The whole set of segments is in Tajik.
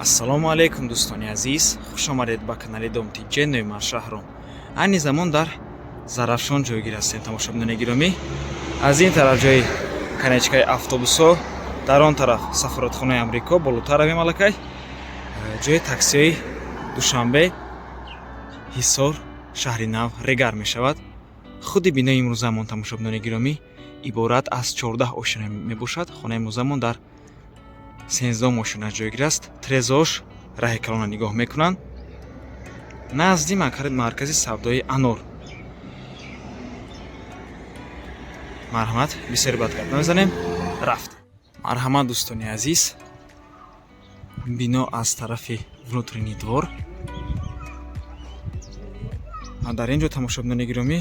Ассалому алайкум, дӯстони азиз, хуш омадед ба канали Дом Тиҷе. Номи ман Шаҳром. Айни замон дар Зарафшон ҷойгир ҳастем, тамошобинони гиромӣ. Аз ин тараф ҷои конечкаи автобусҳо, дар он тараф сафоратхонаи Амрико, болотар равем аллакай ҷои таксиҳои Душанбе, Ҳисор, Шаҳри Нав, Регар мешавад. Худи бинои имрӯзамон, тамошобинони гиромӣ, иборат аз 14 ошёна мебошад. Хонаи имрӯзамон дар 13-ум ошёна ҷойгир аст. Тирезаош раҳи калона нигоҳ мекунанд, назди маркази савдои Анор. Марҳамат, бисёри бад гап намезанем, рафт. Марҳамат, дӯстони азиз, бино аз тарафи внутренний двор. Дар ин ҷо, тамошобинони гиромӣ,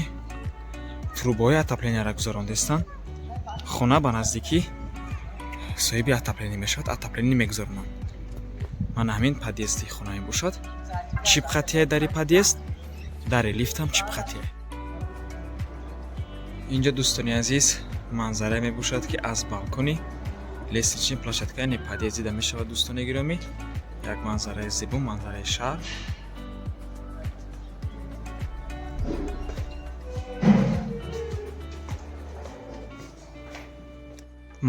трубаҳои отопленияро гузарондастанд. Хона ба наздикӣ соҳиби отопление мешавад, отопление мегузаронанд. Мана ҳамин подъезди хона мебошад. Чипхатия дари подъезд, дари лифтам чипхатия. Инҷо, дӯстони азиз, манзара мебошад, ки аз балкони лестничный площадка, яъне подъезд, дида мешавад. Дӯстони гиромӣ, як манзараи зебо, манзараи шаҳр.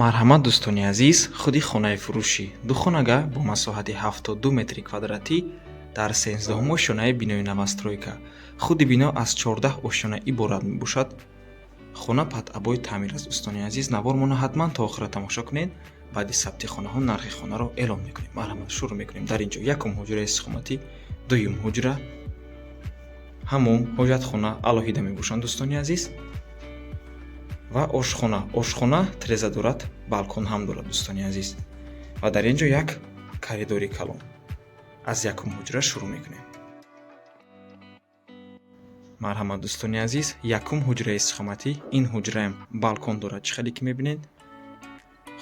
Марҳамат, дӯстони азиз, худи хонаи фурӯшӣ, духонага бо масоҳати 72 метри квадратӣ дар 13-уми ошёнаи бинои новостройка. Худи бино аз 14 ошёна иборат мебошад. Хона под обои таъмир аст. Дӯстони азиз, навормонро ҳатман то охира тамошо кунед. Баъди сабти хонаҳо нархи хонаро эълон мекунем. Марҳамат, шурӯъ мекунем. Дар ин ҷо якум ҳуҷраи истиқоматӣ, дуюм ҳуҷра, ҳамом, ҳоҷатхона алоҳида мебошанд, дӯстони азиз, ва ошхона. Ошхона тиреза дорад, балкон ҳам дорад, дӯстони азиз, ва дар ин ҷо як коридори калон. Аз якум ҳуҷра шурӯъ мекунем. Марҳамат, дӯстони азиз, якум ҳуҷраи истиқоматӣ. Ин ҳуҷраам балкон дорад, чӣ хеле ки мебинед.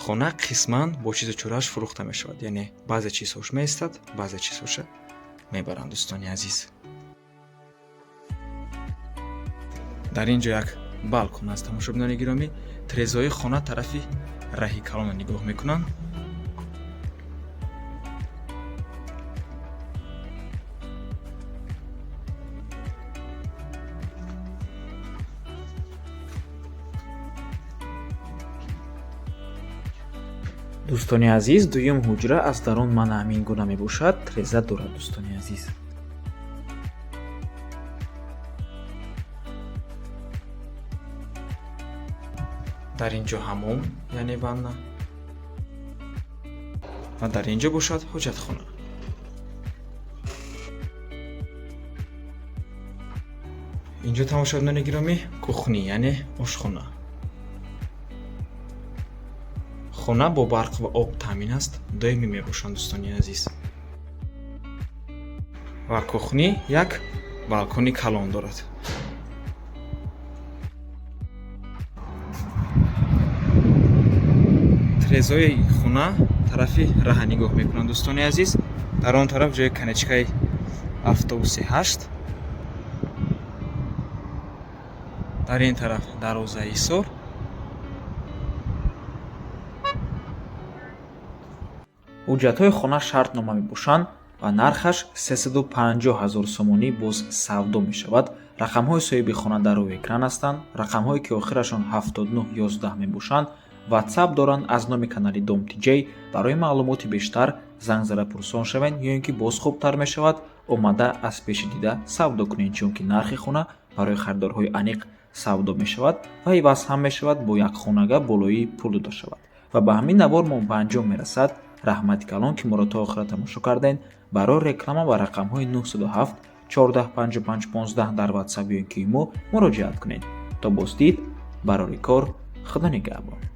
Хона қисман бо чизу чорааш фурӯхта мешавад, яъне баъзе чизҳош меистад, баъзе чизҳоша мебаранд, дӯстони азиз. Дар ин ҷо як балкон аст, тамошобинони гиромӣ. Тирезаҳои хона тарафи раҳи калона нигоҳ мекунанд. Дӯстони азиз, дуюм ҳуҷра аз дарун мана ҳамин гуна мебошад, тиреза дорад, дӯстони азиз. Дар ин ҷо ҳамом, яъне ванна, ва дар ин ҷо бошад ҳоҷатхона. Инҷо, тамошобинони гиромӣ, кухня, яъне ошхона. Хона бо барқ ва об таъмин аст, доимӣ мебошанд, дӯстони азиз. Ва кухня як балкони калон дорад. Тирезаҳои хона тарафи раҳа нигоҳ мекунанд, дӯстони азиз. Дар он тараф ҷои конечкаи автобуси 8, дар ин тараф дарвозаи Ҳисор. Ҳуҷҷатҳои хона шартнома мебошанд ва нархаш 350 ҳазор сомонӣ, боз савдо мешавад. Рақамҳои соҳиби хона дар рӯи экран ҳастанд. Рақамҳое, ки охирашон 7911 мебошанд, ватсап доранд аз номи канали Дом Тиҷей. Барои маълумоти бештар занг зада пурсон шавед ё ин ки боз хубтар мешавад, омада аз пеши дида савдо кунед, чунки нархи хона барои харидорҳои аниқ савдо мешавад ва иваз ҳам мешавад, бо як хонага болои пул дода шавад. Ва ба ҳамин навор мо ба анҷом мерасад. Раҳмати калон, ки моро то охира тамошо кардед. Барои реклама ба рақамҳои 907 14 55 15 дар ватсап ё ин ки имо муроҷиат кунед. То боздид, барори кор, Худо нигаҳбон.